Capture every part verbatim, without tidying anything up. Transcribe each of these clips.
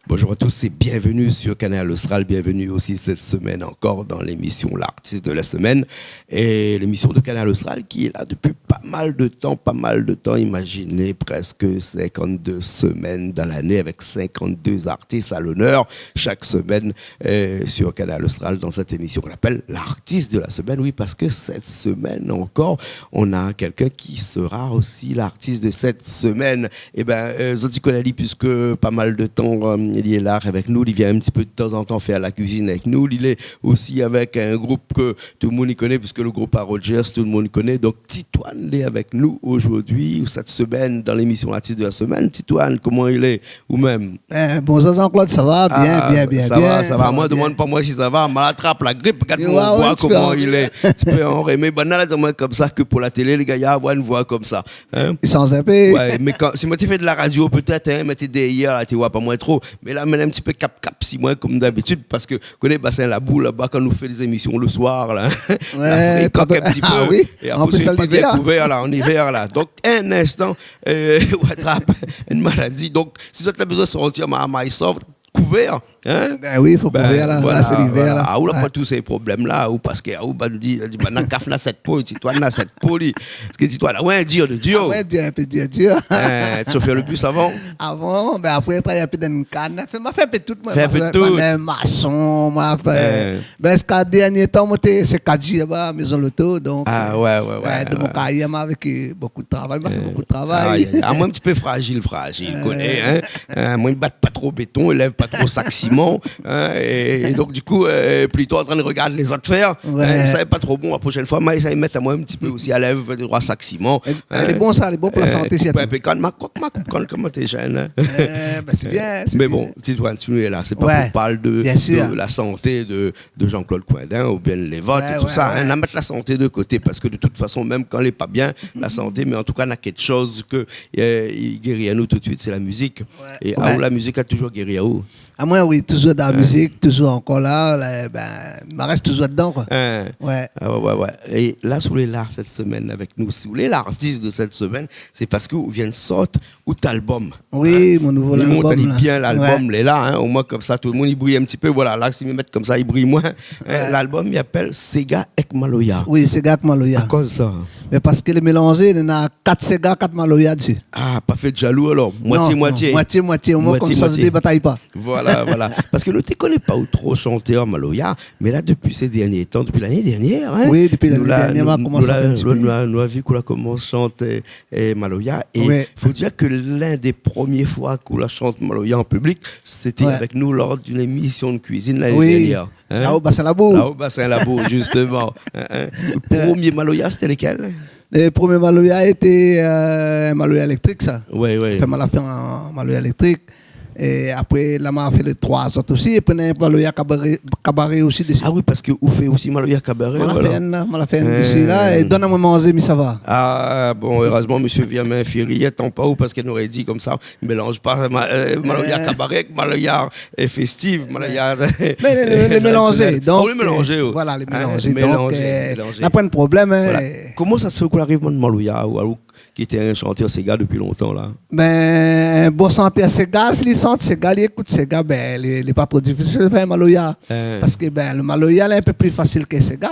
Bonjour à tous et bienvenue sur Kanal Austral. Bienvenue aussi cette semaine encore dans l'émission L'artiste de la semaine. Et l'émission de Kanal Austral qui est là depuis pas mal de temps, pas mal de temps. Imaginez, presque cinquante-deux semaines dans l'année avec cinquante-deux artistes à l'honneur chaque semaine, euh, sur Kanal Austral dans cette émission qu'on appelle L'artiste de la semaine. Oui, parce que cette semaine encore, on a quelqu'un qui sera aussi l'artiste de cette semaine. Eh ben, euh, zot i koné ali, puisque pas mal de temps, euh, li lé la avèk nou, li vien in ti pé de tan zan tan fé la kuizine avèk nou. Li lé osi avèk in group ke tout le moun i koné, puisque le group a Rogers, tout le moun i koné. Donc, Titoine lé avèk nou aujourd'hui, ou cette semaine, dans l'émission L'artiste de la semaine. Titoine, koman i lé, ou mèm ? Eh, bonjour Jean-Claude, sa va ? Bien, bien, bien, sa va, bien, sa va. Moin, demann pa moin si sa va. Ma la trap la grip, gard mon voi koman i lé. Ti pé anrémé. Banna la di amoin konmsa ke pou la télé, lé gayar avoir in voi konmsa. Hein ? I sanz in pé. Ouais, mé kan, si moin té fé de la radio pétèt, hein, mé té dèrièr la, té voi pa moin tro. Mé la, mèt in ti pé kap-kap si moin, konm dabitid, parske, koné, Bassin Labou, laba, kan nou fé dé zémisyon le soir, la, la frékant in ti pé. Ah oui. É an plis, sé pa bien kouvèr, la, an ivèr, la. Donk, in instan, euh, ou atrap in maladi. Donk, si zot la bezoin sortir, ma, ma, i sort kouvèr, hein ? Ben oui, fo kouvèr, la, voilà, la, sé livèr, la. Ah, ou la pa tout sé problèm-la, ou parske, ah, ou, bann di, di, bann kaf na sèt po, Titoine na sèt po, li. Parske Titoine, ouais, dir de dir. Ah ouais, dir, in pé dir, dir. Hein, ou té fé le bis avan ? Avan, ben apré, travay in pé dan in kann. Fé, ma fé in pé tout, moin. Fé in pé tout. Moin, moin, mason, moin la fé, ben, ziska dèrnié tan, moin té, sé kadi laba, Maison Loto, donk, ah, ouais, ouais, ouais, de mon karyèr, ma avèk, euh, bokou de travay, ma fé bokou de travay. Aïe, aïe, aïe. Ah, moin, in ti pé frazil, frazil, koné, hein. Hein, moin, mi bat pa tro béton, i lèv pa tro sak siman, hein, é, é donk, di kou, euh, plito antrin de regard lézot fèr, hein, sa lé pa tro bon. La proshèn foi, ma, sa i mèt amoin in ti pé osi a lèv dé troi sak siman, hein. Lé bon, sa, lé bon pou la santé, sirtou. Koup in pé kann, ma koup, ma koup kann, koman té jenn, hein. Eh, ben, sé bien, sé bien. Mé bon, Titoine, si nou lé la, sé pa pou parl de, de la santé de, de Jean-Claude Coindin oubien de Lévot é tout sa, hein. Na mèt la santé de koté, parske de tout fason, mèm kan lé pa bien, la santé, mé an tou ka, na kékshoz ke, euh, i géri anou tout suit, sé la mizik. É aou, la mizik la touzour géri aou ? Ah, moin, oui, touzour dan la mizik, touzour ankor la, la, ben, ma rès touzour dedan, koi. Hein. Ouais. Ah, ouais, ouais, ouais. É la, si ou lé la sèt semèn avèk nou, si ou lé lartis de sèt semèn, sé parske ou vien de sort out album. Oui, mon nouvo album, la. Li mont ali bien, lalbom lé la, hein. Omoin, konmsa, tout le moun i briy in ti pé. Voilà, la, si mi mèt konmsa, i briy moin. Hein, lalbom, li apèl Séga èk Maloya. Oui, Séga èk Maloya. Akoz sa ? Mé parske lé mélanzé, néna kat séga, kat maloya dsi. Ah, pa fé de jalou, alor. Non, non, moitié-moitié. Moitié-moitié, omoin, konmsa, zot i batay pa. Voilà, voilà. Parske nou té koné pa ou tro shantèr maloya, mé la, dopi sé dèrnié tan, dopi lané dèrnièr, hein, oui, dopi lané dèrnièr, nou la, nou la, nou la vi k'ou la komans shanté, euh, maloya. É fo dir ke l'un dé promié foi k'ou la shant maloya an piblik, sété avèk nou lor d'in émisyon de kuizine lané dèrnièr, hein. Lao Bassin Labou. Lao Bassin Labou, zisteman. Hein, hein. Le promié maloya, sété lékèl ? Le promié maloya lété, euh, in maloya élèktrik, sa. Ouais, ouais. Anfin, ma la fé in maloya élèktrik. É apré, la, ma fé lé troi zot osi. Épi, néna in maloya kabaré, kabaré osi dési. Ah oui, parske ou fé osi maloya kabaré, voilà. Ma la fé inn, ma la fé inn dési la. É donn amoin manzé, mi sava. Ah, bon, erèzman, mésyé Firmin Firi i atann pa ou, parske noré di konmsa, mélanz pa ma-, euh, maloya kabaré èk maloya, euh, fèstiv, maloya tradisionèl. Mé lé, lé, lé mélanzé, donk, euh, voilà, lé mélanzé. Hein, mélanzé, donk, euh, mélanzé. Na poin de problèm, hein. Voilà. Koman sa sé fé k'ou la ariv bann maloya, ou, ou, ki té in shantèr séga dopi lontan, la ? Ben, bon shantèr séga, si li shant séga, li ékout séga, ben, li, li pa tro difisil fé maloya. Hein. Parske, ben, le maloya, lé in pé pli fasil ke séga.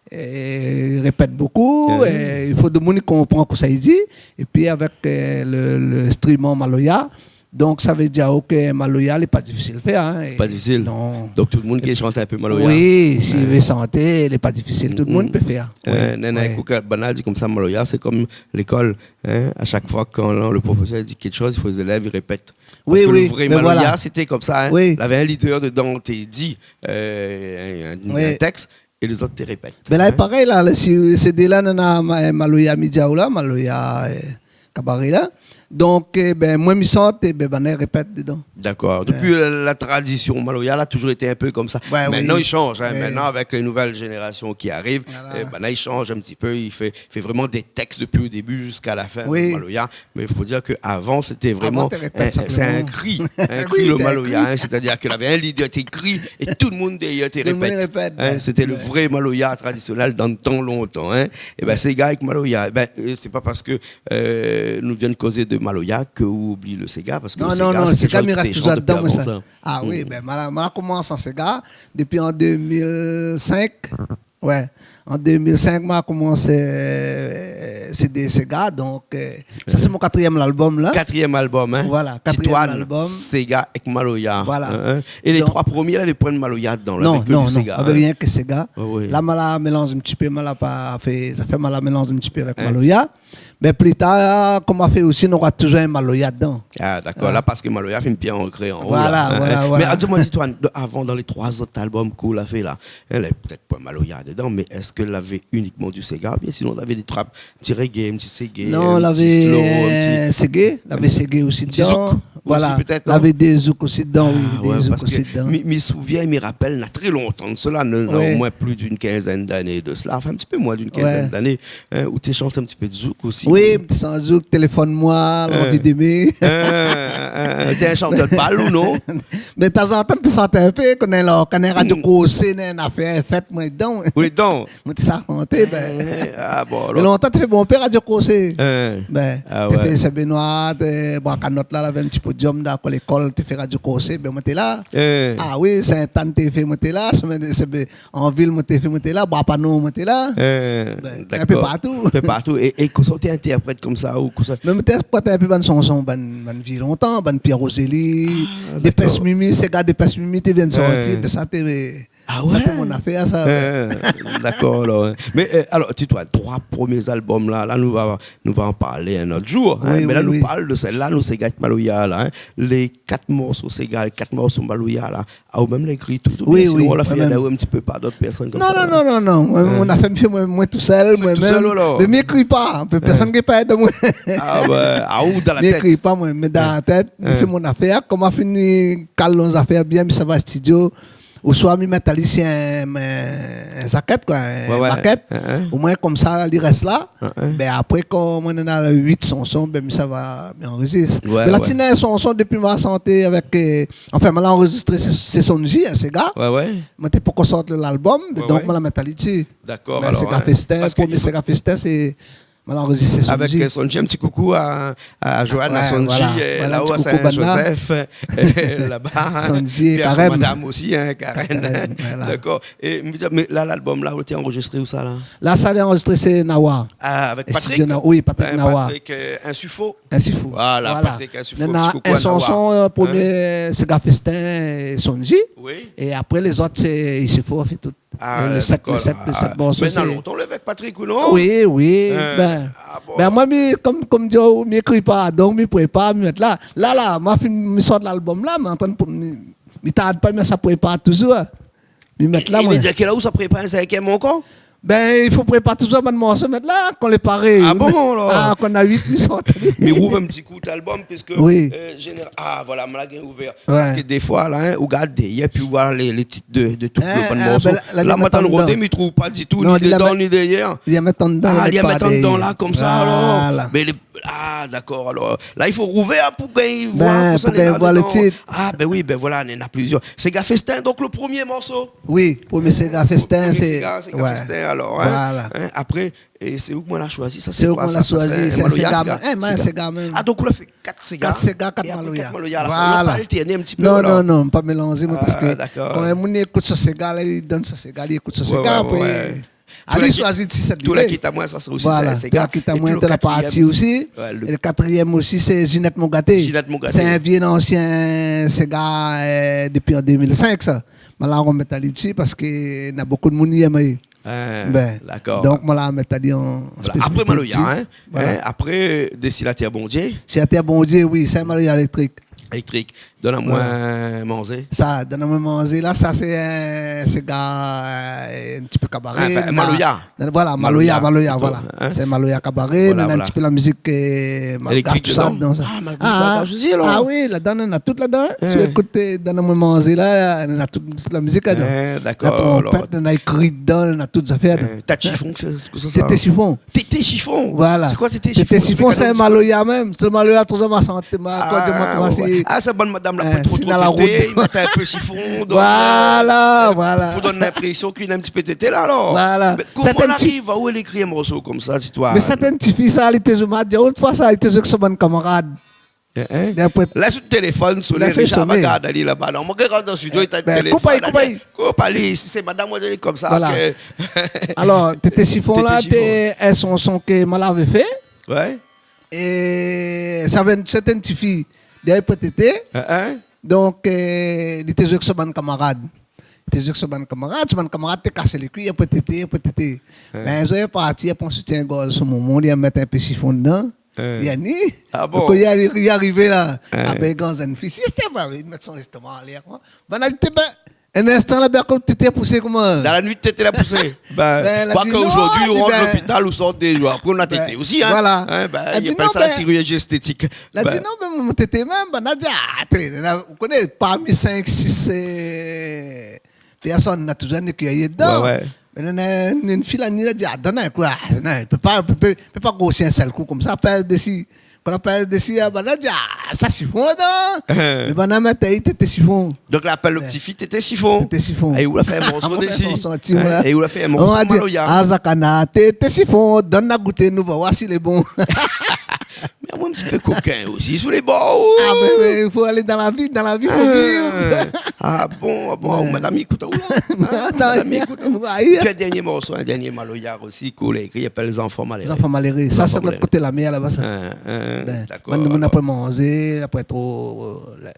É i répèt bokou, é i fo demoun i konpran kosa i di. Épi avèk, euh, le, l'instriman maloya, donk sa vé dir ke maloya, lé pa difisil fé, hein. Pa difisil. Non. Donk tout le moun ki shant in pé maloya. Oui, si i vé shanté, lé pa difisil, tout le moun i pé fé. Hein, néna, ékout, banna la di konmsa, maloya, sé konm lékol, hein. A shak foi, kan le profésèr i di kékshoz, i fo lé zélèv i répèt. Oui, oui, mé voilà. Parske le vré maloya, sété konmsa, hein. Oui. Lavé in lidèr dedan, té di, euh, in, in, in tèks, é lézot té répèt. Ben la, parèy, la, le, si, sé dé la, néna ma-, maloya midiaoula, maloya, euh, kabaré la. Donk, ében, moin mi shant, ében, banna i répèt dedan. Dakor. Dopi la, la tradision maloya la touzour été in pé konmsa. Oué, oui. Mintnan i shanj, in. Oué. Mintnan, avèk lé nouvèl zénérasion ki ariv, voilà, ében, la i shanj in ti pé. I fé, fé vréman dé tèks dopi lo débi ziska la fin, oui, dan maloya. Mé i fo dir ke avan, sété vréman, avan, té répèt in, sé in sinploman kri, in kri, oui, lo té in maloya, kri, in. Sétadir ke lavé in lidé té kri é tout lo moun dèrièr té répèt. Tout lo moun i répèt, in, oué. Sété lo vré maloya tradisionèl dan tan lontan, in. Ében, séga èk maloya, ében, eu, sé pa parske, eu, nou vien kozé de maloya ke ou oubli lo séga, parske lo séga, non, non, non, sé kèk shoz mi rès touzour dedan, moin, sa. Té i shanté dopi lontan. A oui, ében, moin la, moin la komans an séga dopi an deux mille cinq. Oué, an deux mille cinq, moin la komans, eu, CD séga, donk, eu, sa sé mon katrièm albom la. Katrièm albom, in. Voilà, katrièm albom. Titoine, séga èk maloya. Voilà. In, in. É lé troi promié, lavé poin maloya dedan, la, non, lavé ke non, du séga, lavé rienk séga. Oué, oué. La, moin la mélanz in ti pé, moin la pa fé, sa fé moin la mélanz in ti pé avèk maloya. Mé pli tar, konm ma fé osi, nora touzour in maloya dedan. A, dakor. In. La, parske maloya fine bien ankré an ou, voilà, la, in, voilà, in. Mé, voilà, a, di amoin, Titoine, de, avan, dan lé troi zot albom ke ou la fé la, in, la, pétèt poin maloya dedan, mé èske lavé inikman du séga, oubien sinon lavé dé troi ti reggae, in ti séga, in ti slow, in ti, eu, séga, lavé séga osi dedan. In ti zouk osi, pétèt, non ? Voilà. Lavé dé zouk osi dedan, oui, dé zouk osi dedan. A, oué, parske mi, mi souvien, mi rapèl, na tré lontan de sela, non, non, omoin plis d'in kinzèn d'ané de sela, anfin, in ti pé moin d'in kinzèn d'ané, in, ou té shant in ti pé de zouk osi. Oui, in ti shant zouk, Téléfone moi, Lanvi d'aimer. In, in, in, té in shantèr de bal ou non ? Mé tanzantan, mi té shant in pé, kan néna, kan néna Radio Crochet, néna in nafèr, fèt, moin dedan. Oui, dedan. Moin té sa shanté, bin. É, a bon, alor. Mé lontan, té fé bonpé Radio Crochet. In. Bin, a té fé Saint-Benoît, té, Bwa Kanot la, lavé in ti podium dan lékol, té fé Radio Crochet, bin, moin té la. In. A oui, Sainte-Anne té fé, moin té la. Semaine de, Saint-Be-, an vil, moin té fé, moin té la. Bwa Panon, moin té la. In, dakor. Bin, in pé partou. In pé partou. É, é kosa ou té intèrprèt konmsa, ou kosa ? Mé moin té intèrprèt in pé bann shanson, bann, bann vié lontan, bann Pierre Roselli, a, dakor. Dépêche Mimi, séga Dépêche Mimi té vien sorti, bin, sa té A oué ? Sa té mon nafèr, sa. In, dakor, alor, in. Mé, eu, alor, Titoine, troi promié albom la, la, nou va, nou va an parl in not zour, in. Oui, oui, oui. Mé la, nou parl de sèl-la, nou, séga èk maloya la, in. Lé kat morso séga, lé kat morso maloya la, a ou mèm la ékri tout, oubien sinon ou la fé èd in ti pé par dot pèrsone konmsa la ? Non, non, non, non, non. Moin, moin la fé, mi fé moin, moin tousèl, moin mèm. Ou fé tousèl, alor ? Mé mi ékri pa, in pé pèrsone i pé èd amoin. A oué, a ou dan la tèt. Mi ékri pa, moin, mé dan la tèt, mi fé mon nafèr. Kan ma fini kal mon zafèr bien, mi sava studio. Oswa mi mèt ali si in, in, in zakèt, koi, in makèt. Oué, oué. Omoin, konmsa, li rès la. In, in. Bin, apré, kan moin néna uit shanson, bin, mi sava, mi anrozistr. Oué, oué. Mé la, ti néna in shanson dopi moin la shanté avèk, eu, anfin, moin la anrozistré, sé, sé Sonji, in, séga. Oué, oué. Moin té pankor sort lalbom, mé donk, moin la mèt ali dsi. Dakor, alor, in. Mé séga Festin, parske promié séga Festin, sé Moin la anrozistré Sonji. Avèk, eu, Sonji, in ti koukou a, a Joanne, a Sonji, voilà, in ti koukou a Saint-Joseph, eu, laba. Sonji é Karen. Pi a son madam osi, in, Karen. Karen, voilà. Dakor. É, mé, mé la, lalbom la, ou té anrozistré ousa la ? La, sa lé anrozistré, sé Nawa. A, avèk Patrick ? Studio Na-, oui, Patrick Nawa. Patrick, eu, Insufo. Insufo. Voilà, Patrick Insufo, in ti koukou a Nawa. Néna in shanson, eu, promié, eu, séga Festin é Sonji. Oui. É apré, lézot, sé Insufo, fé tout. A, dakor. Lé sèt, lé sèt, lé sèt morso, mé sé lontan ou lé avèk Patrick, ou non ? Oui, oui. Bin, a bon. Bin, moin, mi, konm, konm di, mi ékri pa, donk mi prépar, mi mèt la. La, la, ma fine, mi sort lalbom la, mé antann pou, mi, mi tard pa, mi sa prépar touzour. Mi mèt la, moin. É, é i vé dir ke la ou sa prépar in sinkièm ankor ? Bin, i fo prépar touzour bann morso, mèt la, kan lé paré. A bon, alor ? A, kan na uit, mi sort. Mi rouv in ti kou lalbom, piske, eu, zénéra-, a, voilà, moin la gingn ouvèr. Oué. Parske défoi, la, in, ou gard dèrièr, pi ou voi lé, lé tit de, de tout bann morso. In, a, bin, la, la, la, mi trouv pa ditou, ni dedan, ni dèrièr. Non, li la mèt andan, li la mèt andan la, konmsa, alor. Voilà. Mé lé, a, dakor, alor. La, i fo rouvèr pou gingn voi, pou gingn voi lo tit. A, bin oui, bin voilà, néna plizièr. Séga Festin, donk lo promié morso. Oui, promié séga Festin, sé, promié séga, séga Festin, alor, in. Voilà. In, apré, É sé ou ke moin la shoizi, sa sé koi sa ? Sé ou ke moin la shoizi, sé in maloya, séga, in, séga mèm. A, donk ou la fé kat séga. Kat séga, kat maloya. É apré kat maloya, la. Voilà. Ou la pa altèrné in ti pé, non, non, pa mélanzé, moin, parske kan in moun i ékout son séga, la, li done son séga, li ékout son séga, apré, ali shoizi ti sèt. Tou la kit amoin, sa sé osi, sé in séga. Voilà, Tou la kit amoin, té la parti osi. É lo katrièm osi, sé Zinette Mon Gaté. Zinette Mon Gaté. Sé in vié ansien séga, eu, dopi an deux mille cinq, sa. Mé la, ou mèt ali dsi parske na bonpé de moun i èm ali. A, dakor. Donk, moin la mèt ali an spésialité. Voilà. Apré maloya, in. Voilà. In, apré, dé Si la tèr Bondié. Si la tèr Bondié, oui, sé in maloya éléktrik. Éléktrik. Donn amoin manzé. Sa, Donn amoin manzé la, sa sé, euh, sé ga, euh, in ti pé kabaré, in maloya. Voilà, maloya, maloya, plito, voilà. Sé maloya kabaré, néna in ti pé la mizik, euh, malgash, tousa, dedan sa. Ah, malgash, ah oui, ladan néna tout ladan. Si ou ékout, euh, Donn amoin manzé la, néna tout, tout la mizik ladan. Néna tronpèt, néna kri dedan, néna tout zafèr dedan. Tèt shifon, sé, sé kosa sa ? Tété shifon. Tété shifon. Voilà. Sé koi tété shifon ? Tété shifon, sé in maloya mèm. Sé maloya, tout sa, ma santé, ma, koman dir, ma, ma, sé, ah, sé bann madam la, pa tro, tro tété, i mèt in pé shifon, donk, voilà, euh, pou donn linprésion k'néna in ti pé tété la, alor. Voilà. Mé koman i ariv aou ékri in morso konmsa, Titoine ? Mé sèrtin ti fi sa, li té zoué, ma di aou, out foi sa, li té zoué èk son bann kamarad. Hein, hein. Lès out téléfone soné, Richard, va gard ali laba. Non, moin, kan mi rant dan studio, li té téléfone. Koup ali, koup ali. Koup ali, si sé madam, moin, lé konmsa, voilà. Alor, Tété shifon la, té in shanson ke ma lavé fé. Ouais. É sa vien, sèrtin ti fi, dèryèr pou tété. Hein, hein. Donk, euh, li té zoué èk son bann kamarad. Li té zoué èk son bann kamarad, son bann kamarad té kas ali kui, apré tété, apré tété. Hein. Bin, zour la parti, apré, answit, in gars, son momon, li la mèt in pé shifon dedan. Hein. Li la ni. Ah bon ? Donk, li la, li la arivé la. Hein. Ah bin, gran zèn fi, si, té pa, li mèt son léstoma anlèr, koi. Banna di, té, bin, in instan la, bin, konm tété la pousé, koman ? Dan la nuit, tété la pousé. Bin, la di non, zordi, ou rant lopital, ou sort dé zour. Apré, ou na tété osi, hein. Voilà. Hein, bin, i apèl sa la shirurji estétik. La di non, mé mon tété mèm, banna di, ah, té, la, ou koné, parmi sink, sis, euh, pèrsone, na touzour in ékiriyé dedan. Ouais, ouais. Mé néna in, in fi la ni, la di, ah, donn in kou, ah, non, i pé pa, pé, pé, pé pa grosi in sèl kou konmsa, pèz dési. Kan la pèz dési, ah, banna di, ah, sa shifon ladan. Mé banna mèt ali Tété shifon. Donk la apèl lo ti fi Tété shifon. Tété shifon. É ou la fé in morso dési. Ah, moin la fé in morso, ti, voilà. Hein, é ou la fé in morso maloya. Azakana, Tété shifon, donn anou gouté, nou va oir si lé bon. Mé amoin in ti pé kokin osi, sou lé bor. Ah, mé, mé i fo alé dan la vi, dan la vi, fo viv. Ah bon, ah bon, madam i ékout aou la. Hein ? Atann, madam i ékout aou. Pi in dèrnié morso, in dèrnié maloya osi, kool, ékri, i apèl Zanfan Maléré. Zanfan Maléré. Sa, sé lot koté la mèr laba, sa. Hein, hein, dakor. Bann moun la poin manzé, la poin tro, euh, la,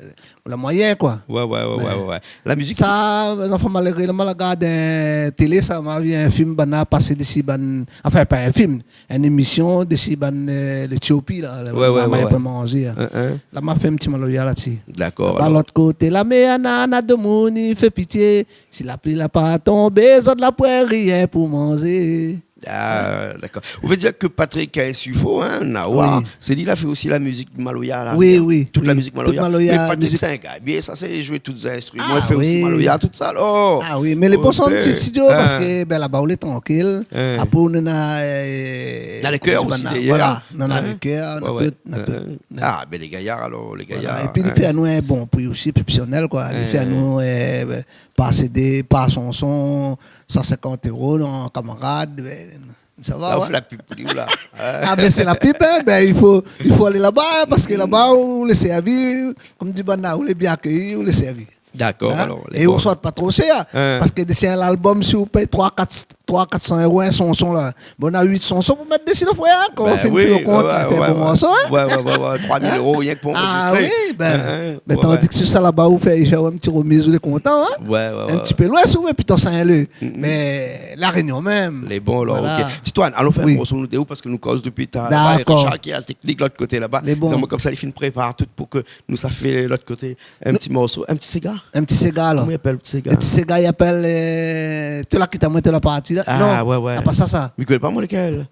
la moiyin, koi. Ouais, ouais, ouais, ouais. La mizik. Sa, Zanfan Maléré la, moin la gard in télé sa, ma vi in film, banna pasé dési bann, anfin, pa in film, in émision dési bann, euh, Létiopi la, la, ouais, ouais, ma, ouais, ma poin manzé, hein. Hein, hein. La ma fé in ti maloya la dsi. Dakor, alor. Laba lot koté la mèr, na, na domoun i fé pitié. Si la pli la pa tonbé, zot la poin rien pou manzé. Ah, dakor. Ou vé dir ke Patrick Insuffo, hein, Nawa, oui, sé li la fé osi la mizik maloya la. Oui, oui, tout la mizik maloya. Tout maloya, mizik. Mé Patrick, sé in gars, bien, sa sé zoué tout lé instriman, i fé osi maloya, tout sa, alor. Ah oui, mé lé bon, son ti studio, hein, parske, bin, laba ou lé trankil. Hein. Apré, ou néna, euh, na lé kèr osi, banna, dèryèr. Voilà, na, na lé kèr, na tout, na tout. Ah, bin, lé gayar, alor, lé gayar, hein. Voilà. Épi, li fé anou in bon pri osi, épsépsionèl, koi. Li fé anou, euh, par CD, par shanson, san sinkant éro, an kamarad, bin, sa va, ouais. La ou fé la pib pou li ou la ? Hein ? Ah, bin, sé la pib, hein. Bin, i fo, i fo alé laba, hein, parske laba, ou lé sèrvi, konm di banna, ou lé bien akéyi, ou lé sèrvi. Dakor, alor, lé bon. Hein ? É ou sort pa tro shèr, hein, parske dési in album, si ou pèy troi, kat, troi, kat san éro in shanson la, bon, ou na uit shanson pou mèt dési, lo frèr, hein, kan ou fine fé lo kont, ouais, la fé in bon morso, hein. Ouais, ouais, ouais, ouais, troi mil éro, rienk pou anrozistré. Ah oui, bin, bin, tandi ke si sa laba ou fé, i fé in ti remiz, ou lé kontan, hein. Ouais, ouais, ouais. In ti pé loin, si ou vé, plito Saint-Leu. Mé La Rényon mèm. Lé bon, alor, ok. Voilà. Titoine, alon fé in morso, nou dé ou, parske nou koz dopi talèr laba, é Richard ki lé a la teknik lot koté laba. Lé bon. Donk, konmsa, li fine prépar tout pou ke nou sa fé lot koté. In ti morso, in ti séga. In ti séga, alor. Koman i apèl ti séga ? In ti séga, i apèl, euh, To la kit amoin, to la parti la. Ah, ouais, ouais. Non, pa sa, sa. Mi koné pa, moin, lékèl ?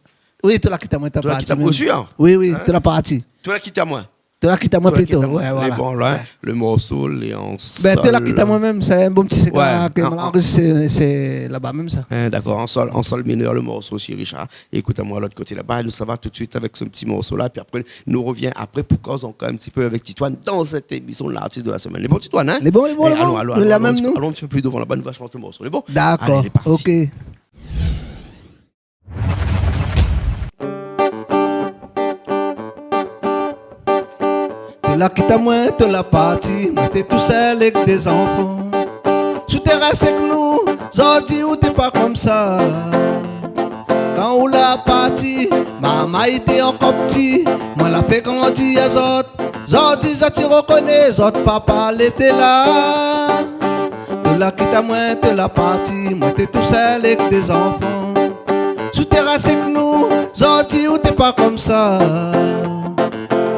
Oui, To la kit amoin, to la parti mèm. To la kit amoin, sir ? Oui, oui, To la parti. To la kit amoin. To la kit amoin plito, ouais, voilà. Lé bon, la, hein. Le morso lé an sol. Bin, To la kit amoin mèm, sé in bon ti séga ke moin la anrozistré, sé, sé laba mèm, sa. Hein, dakor, an sol, an sol minèr, le morso, si Richard. Ékout amoin lot koté laba, é nou sava tout suit avèk se ti morso la, pi apré nou revien apré pou koz ankor in ti pé avèk Titoine dan sèt émision de l'artiste de la semaine. Lé bon, Titoine, hein ? Lé bon, lé bon, lé bon. Alon, alon, alon in ti pé pli dovan laba, nou va shant le morso. Lé bon ? Dakor, ok. Alé, lé parti. To la kit amoin, to la parti, moin té tousèl èk dé zanfan. Sou tèrin sé k nou, zot i di ou té pa konmsa. Kan ou la parti, marmay té ankor pti, moin la fé grandi azot. Zot i di zot i rokoné zot papa lété la. To la kit amoin, to la parti, moin té tousèl èk dé zanfan. Sou tèrin sé k nou, zot i di ou té pa konmsa.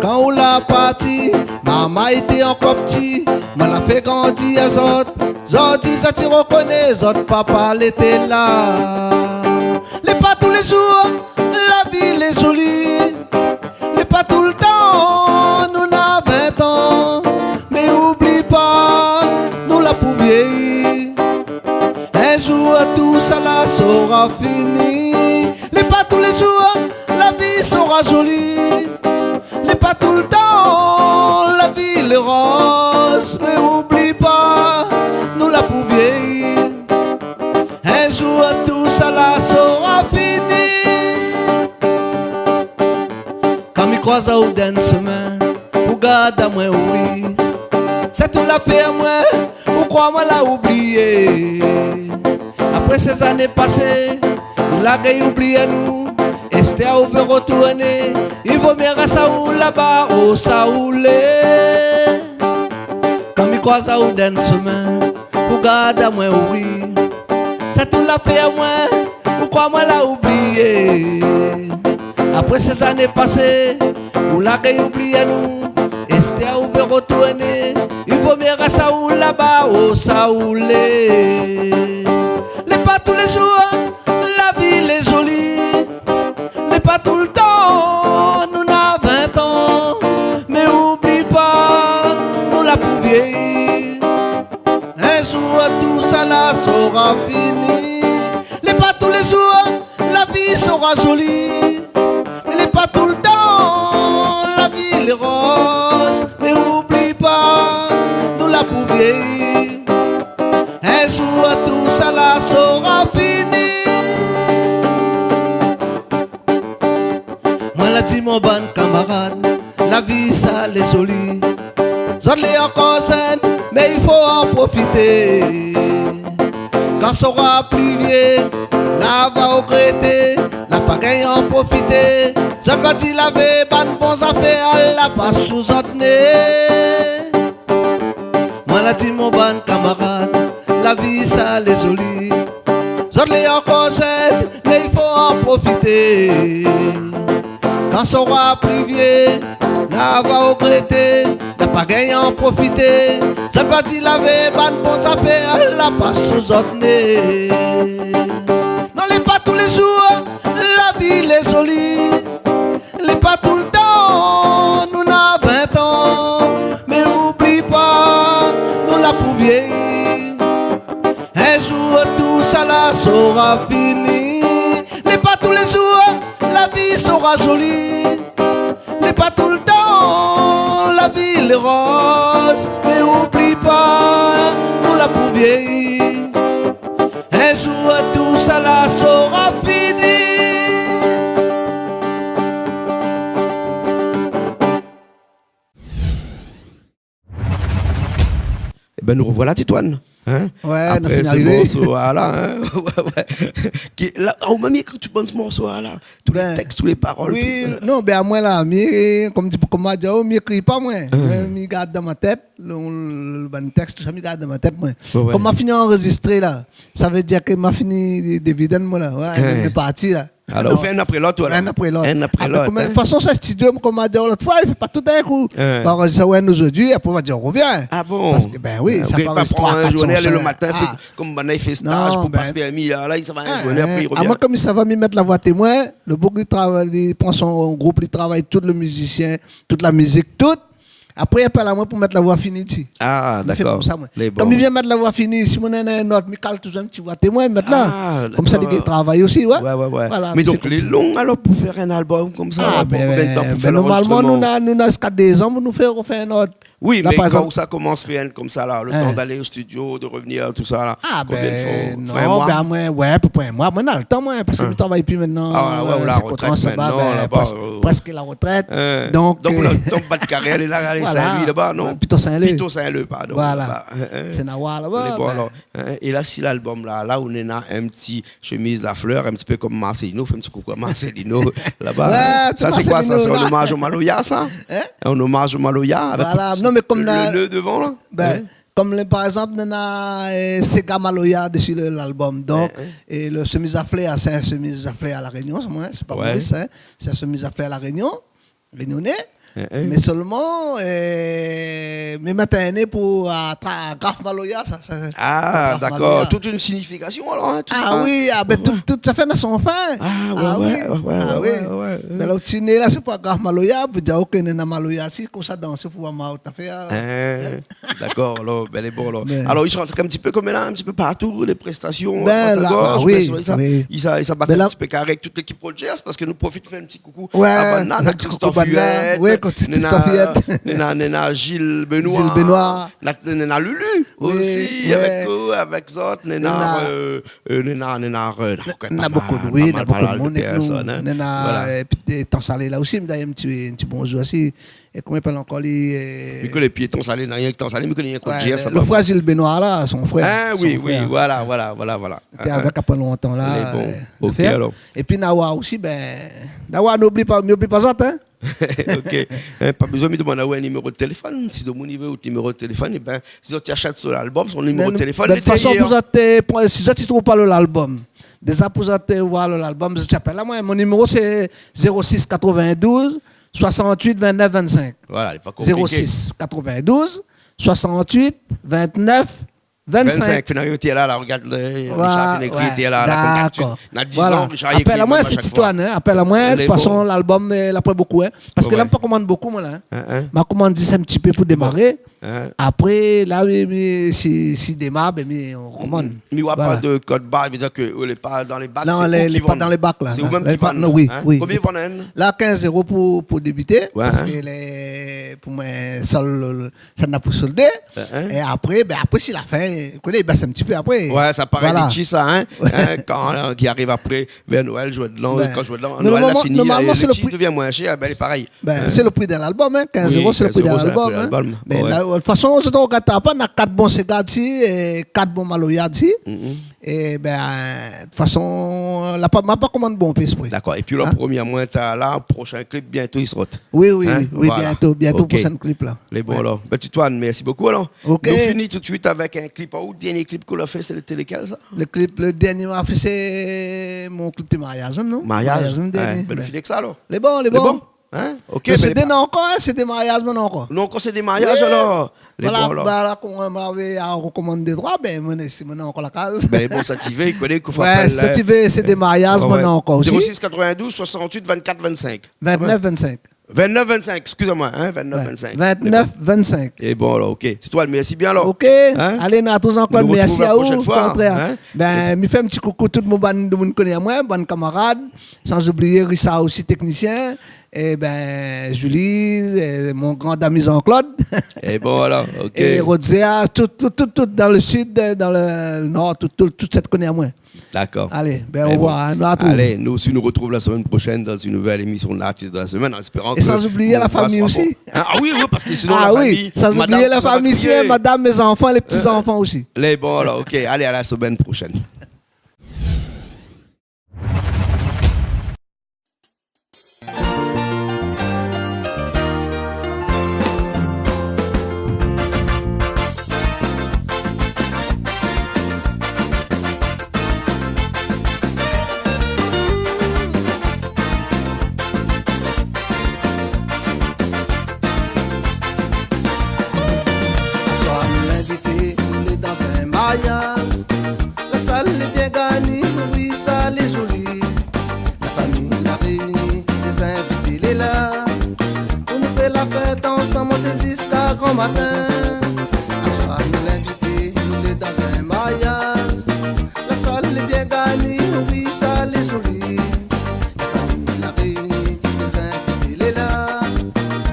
Kan ou la parti, marmay té ankor pti, moin la fé grandi azot. Zordi zot i rokoné zot papa lété la. Lé pa tou lé zour la vi lé zoli. Lé pa toultan nou na vin tan. Mé oubli pa, nou la pou vièy. In zour tousala sora fini. Lé pa tou lé zour la vi sora zoli. Lé pa toultan la vi lé roz. Mé oubli pa, nou la pou vièy. In zour tousala sora fini. Kan mi kroiz aou dann somin, ou gard amoin, wi. Sa tou la fé amoin, ou kroi moin la oublié. Apré sé zané pasé, ou la gingn oubli anou. Èstèr ou vé rotourné, i vo mié rès aou laba, o sa ou lé. Kan mi kroiz aou dann somin, ou gard amoin, wi. Sa tou la fé amoin, ou kroi moin la oublié. Apré sé zané pasé, ou la gingn oubli anou. Èstèr ou vé rotourné, i vo mié rès aou laba, o sa ou lé. Lé pa tou lé zour la vi lé zoli. Lé pa toultan nou na vin tan. Mé oubli pa, nou la pou vièy. In zour tousala sora fini. Lé pa tou lé zour la vi sora zoli. Lé pa toultan la vi lé roz. Mé oubli pa, nou la pou vièy. In zour tousala sora fini. Moin la di mon bann kamarad, la vi sa lé zoli. Zot lé ankor zèn, mé i fo an profité. Kan sora pli vié, la va rogrété, la pa gingn an profité. Zot va di lavé bann bon zafèr la pa sou zot né. Moin la di mon bann kamarad, la vi sa lé zoli. Zot lé ankor zèn, mé i fo an profité. Kan sora pli vié, la va rogrété, la pa gingn an profité. Zot va di lavé bann bon zafèr la pa sou zot né. Non, lé pa tou lé zour la vi lé zoli. Lé pa toultan nou na vin tan, mé oubli pa, nou la pou vièy. In zour tousala sora fini. Lé pa tou lé zour la vi sora zoli. Lé pa toultan la vi lé roz, mé oubli pa, nou la pou vièy. In zour tousala sora fini. Ében, nou rovoila, Titoine. Hin ? Oué, nou la fini arivé. Apré morso-la, hin ? Oué, oué. Ki, la, ou la mèm ékri tout bann morso-la. Tout lé tèks, tout lé parol, tout. Bin, non, bin, amoin la, mi, konm di, konm ma di aou, mi ékri pa, moin. Hin. Moin, mi gard dan mon tèt. Lo, lo, lo bann tèks, tousa, mi gard dan mon tèt, moin. Oué, oué. Konm ma fini anrozistré la, sa i vé dir ke ma fini dévid amoin la. Oué, hin, lé parti la. Alor, ou fé inn apré lot, ou la. Inn apré lot. Inn apré lot, hin. Apré, konm, de tout fason, sa studio, konm ma di aou lot foi, i fé pa tout d'in kou. Hin. Ou anrozistr inn zordi, apré ou va dir, ou revien. Ah bon ? Parske, bin oui, sa i pran in zourné, alé lo matin, fé, konm banna i fé staj pou pas pèrmi la, la, i sava in zourné, apré i revien. Ah, moin, konm i sava, mi mèt la voi témoin, lo boug i travay, i pran son group, i travay tout lo mizisien, tout la mizik, tout. Apré, i apèl amoin pou mèt la voi fini, ti. Ah, dakor. Mi fé konmsa, moin. Lé bon. Konm i vien mèt la voi fini, si moin néna in not, mi kal touzour in ti voi témoin, mi mèt la. Ah, dakor. Konmsa, li gingn travay osi, oué. Oué, oué, oué. Voilà, mi fé konmsa. Mé donk, lé lon, alor, pou fé in albom konmsa, la, pou konbien d'tan pou fé lanrozistrman ? Ah, bin, bin, normalman, nou na, nou na ziska dé zan pou nou fé, fé in not. Oui, mé kan ou sa komans fé inn konmsa la, lo tan d'alé o studio, de revnir, tousa la, konbien d'foi ? Ah, bin, non, bin, moin, oué, pou, pou in moi, moin na lo tan, moin, parske mi travay pi mintnan, sé kontan, sa va, bin, prèsk, prèsk la rotrèt. Hin. Donk, donk, euh, lo, ton bat karièr, lé la, lé Saint-Louis laba, non ? Piton Saint-Lé. Piton Saint-Lé, pardon, laba. Voilà. Hin, hin. Sé Nawa laba, bin. Lé bon, alor. Hin, é la, si lalbom la, la, ou néna in ti shemiz a flèr, in ti pé konm Marcelino, fé in ti koukou a Marcelino, laba. Oué, sa, sé koi sa ? Sé in omaz o maloya, sa ? Hin ? In omaz o maloya, avèk lo, lo, lo devan, la ? Voilà. Non, mé konm la, bin, konm lé, par égzanp, néna, euh, séga maloya dési lo, lalbom. Donk, é lo shemiz a flèr, sé in shemiz a flèr a La Rényon, sa, moin, sé pa Maurice, hin. Sé in shemiz a flèr a La Rényon, rényoné. Hein, hein. Mé solman, euh, mi mèt in né pou, a, tra-, graf maloya, sa, sa, graf maloya. Ah, dakor. Tout in signifikasion, alor, hein, tout sa. Ah oui, ah ben, tout, tout sa fé na son fin. Ah, ouais, ouais, ouais. Ben, lo ti né la, sé pou graf maloya, pou dir, OK, néna maloya, si, konmsa, dan, sé pou avoir mal, ta fé, hein. Hein. Dakor, alor, ben, lé bon, alor. Mé alor, i rant in ti pé konm la, in ti pé partou, lé prestasion, ben, a droit, a gosh, ah oui, ben, sa, oui. I sa, i sa bat in ti pé karé avèk tout lékip Rogers, parske nou profit fé in ti koukou a banna, na Christophe Huet, néna, néna Gilles Benoît, néna, néna Lulu osi, avèk, euh, avèk zot, néna, euh, euh, néna, néna, euh, na boukou, oui, na boukou de moun avèk nou. Voilà. Néna, euh, épi, euh, Tan Salé la osi, mi di in ti, in ti bonzour osi. É koman i apèl ankor li, euh, mi koné pi Tan Salé, na rienk Tan Salé, mi koné rienk Rogers, lo frèr Gilles Benoît la, son frèr. Ah oui, oui, voilà, voilà, voilà. Té avèk akoz lontan la, euh, OK, alor. Épi Nawa osi, ben, Nawa, oubli pa, oubli pa zot, hein. OK. Hein, pa bezoin mi demann aou in niméro téléfone. Si demoun i vé out niméro téléfone, é ben, si zot i ashèt son albom, son niméro téléfone lé dèrièr. Mé de tout fason, pou zot, euh, pou, si zot i trouv pa lo lalbom, déza pou zot, euh, voir lo lalbom, zot i apèl amoin. Mon niméro sé zéro six quatre-vingt-douze soixante-huit vingt-neuf vingt-cinq. Voilà, lé pa konpliké. Zéro six quatre-vingt-douze soixante-huit vingt-neuf vingt-cinq. Vingt-cinq, fine arivé, té la, la, regard, euh, Richard, fine ékri, té la, la, konm d'abitid. Dakor. Na dizan, Richard i ékri mèm a shak foi. Apèl amoin, sé ti toine, hein. Apèl amoin, de tout fason, lalbom, euh, la pran boukou, hein. Parske la, mi pa komann boukou, moin, la, hein. Hein, hein. Ma komann zis in ti pé pou démaré. Hein. Apré, la, oui, mi, si, si démar, ben, mi, nou komann. Mé ou na pa de kod bar, i vé dir ke, euh, lé pa dan lé bak, sé ou ki vann. Non, lé pa dan lé bak, la. Sé ou mèm ki vann, non, oui, oui. Konbien i vann, hein ? La, kinz éro pou, pou débité, parske lé, pou moin, sa, lo, lo, sa na pou soldé. Hein, hein. É apré, ben, apré, si la fin, ou koné, i bès in ti pé apré. Ouais, sa paré létshi, sa, hein. Hein, kan, euh, ki ariv apré, vèr Noèl, jour de l'an, kan jour de l'an, Noèl la fini, létshi devien moin shèr, ben, lé parèy. Ben, sé lo pri d'in albom, hein. Kinz éro, sé lo pri d'in albom, hein. Mé la, de tout fason, zot i regard pa, na kat bon séga dsi, é kat bon maloya dsi. É ben, de tout fason, la pa, ma pa komann bonpé ésprè. Dakor. Épi, lo promié moi, sa la, proshin klip, bientô, i sort. Oui, oui, oui, bientô, bientô, proshin klip, la. Lé bon, alor. Ben, ti toine, mèrsi bonpé, alor. OK. Nou fini tout suit avèk in klip. Ou, dernié klip ke ou la fé, sé lété lékèl, sa ? Lo klip, lo dernié ma fé, sé mon klip de mariaz, non ? Mariaz. Mariaz, mon dernié. Ouais, ben, nou fini avèk sa, alor. Lé bon, lé bon. Lé bon ? Hein ? OK, mé sé dé, na ankor, hein, sé dé mariaz, moin na ankor. Non, ankor sé dé mariaz, alor. Oui. Lé bon, alor. Voilà, voilà, koman, moin lavé, a, rekomann dé troi, ben, moin, si moin na ankor la kaz. Ben, lé bon, sa ti vé, i koné k'ou fé apèl, hein. Ouais, sa ti vé, sé dé mariaz, moin na ankor osi. Zéro six quatre-vingt-douze soixante-huit vingt-quatre vingt-cinq. Vingt-neuf vingt-cinq. Vingt-neuf vingt-cinq, excusez-moi, hein, vingt-neuf vingt-cinq. Ouais. Vingt-neuf vingt-cinq. É bon, alor, OK. Sé toi, mèrsi bien, alor. OK. Hein ? Alé, nou artrouv Jean-Claude, mèrsi aou, o kontrèr. Nou artrouv la proshèn foi, hein ? Ben, mi fé in ti koukou tout mon bann, moun i koné amoin, bann kamarad, san oublié Richard osi, téknisien, é ben, Julie, é mon gran ami Jean-Claude. É bon, alor, OK. É Roger, tout, tout, tout, tout dan lo sid, dan lo nor, tout, tout, tout sat i koné amoin. Dakor. Alé, ben, o revoir, hein, nou artrouv. Alé, nou osi, nou artrouv la semèn proshèn dan in nouvèl émision L'artiste de la semaine, an éspéran ke... É san oublié la fami osi. Hein ? Ah oui, oui, parske sinon, la fami, madam, sa va krié. Ah oui, san oublié la fami osi, hein, madam, mé zanfan, lé ti zanfan osi. Lé bon, alor, OK. Alé, a la semèn proshèn. Aswar nou linvité, nou lé dan in mariaz. La sal lé bien garni, wi, sa lé zoli. La fami la réini, lé zinvité lé la. Pou nou fé la fèt ansanm, monté ziska gran matin. Aswar nou linvité, nou lé dan in mariaz. La sal lé bien garni, wi, sa lé zoli. La fami la réini, lé zinvité lé la.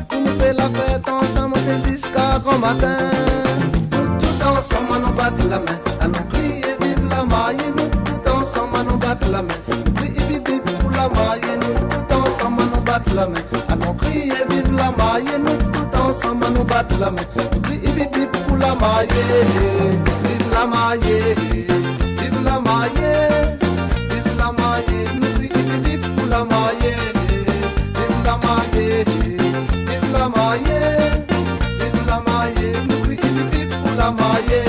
Pou nou fé la fèt ansanm, monté ziska gran matin. Nou tout ansanm, anon bat la min. Anon kriyé viv la marié, nou tout ansanm, anon bat la min. Nou kri ip ip ip pou la marié, nou tout ansanm, anon bat la min. Anon kriyé viv la marié, nou tout ansanm, anon bat la min. Nou kri ip ip ip pou la marié. Viv la marié, viv la marié, viv la marié. Nou kri ip ip ip pou la marié. Viv la marié, viv la marié, viv la marié. Nou kri ip ip ip pou la marié.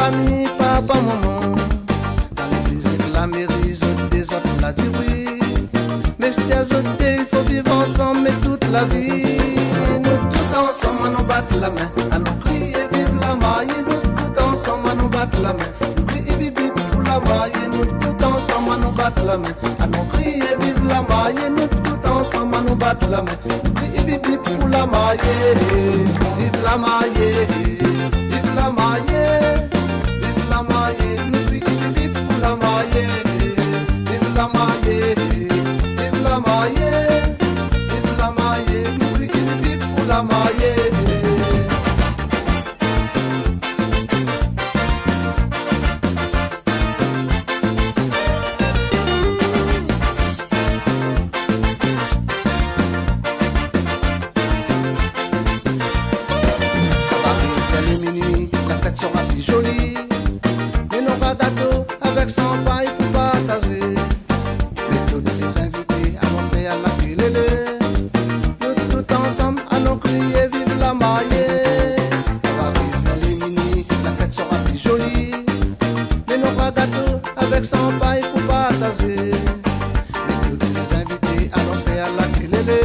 Ami, papa, momon, dan légliz, la méri, zot dézord la di wi. Mésyé, zot i di i fo viv ansanm, mé tout la vi. Nou tout ansanm, anon bat la min, anon kriyé viv la marié. Nou tout ansanm, anon bat la min, nou kri ibibib pou la marié. Nou tout ansanm, anon bat la min, anon kriyé viv la marié. Nou tout ansanm, anon bat la min, nou kri ibibib pou la marié. Viv la marié, viv la marié, viv la marié, nou kri ibibib pou la marié. Viv la marié, viv la marié, viv la marié, nou kri ibibib pou la marié. Sa va arivé vèr lé minui, la fèt sera pli zoli. Mé nora gato avèk sanpay pou partazé. Mé tout lé zinvité, anon fé la kilélé. Nou tout ansanm, anon kriyé viv la marié. Sa va arivé vèr lé minui, la fèt sera pli zoli. Mé nora gato avèk sanpay pou partazé. Mé tout lé zinvité, anon fé la kilélé.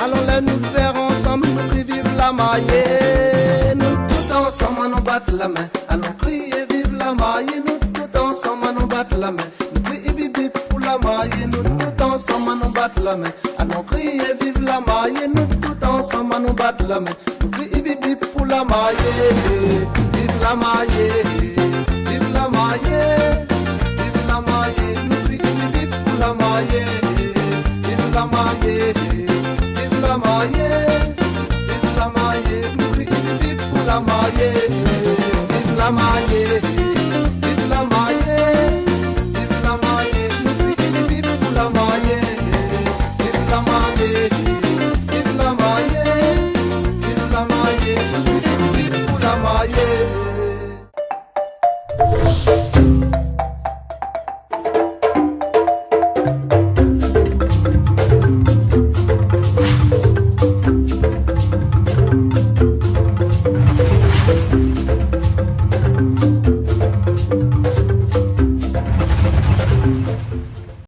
Alon lèv nout vèr ansanm, nou kri viv la marié. Nou tout ansanm, anon bat la min, anon kriyé viv la marié. Nou tout ansanm, anon bat la min, nou kri ibibib pou la marié. Nou tout ansanm, anon bat la min, anon kriyé viv la marié. Nou tout ansanm, anon bat la min, nou kri ibibib pou la marié. Viv la marié, viv la marié, viv la marié, nou kri ibibib pou la marié. Viv la marié, viv la marié, viv la marié, nou kri ibibib pou la marié. Viv la marié, viv la marié, viv la marié, nou kri ibibib pou la marié. Viv la marié, viv la marié, viv la marié, nou kri ibibib pou la marié.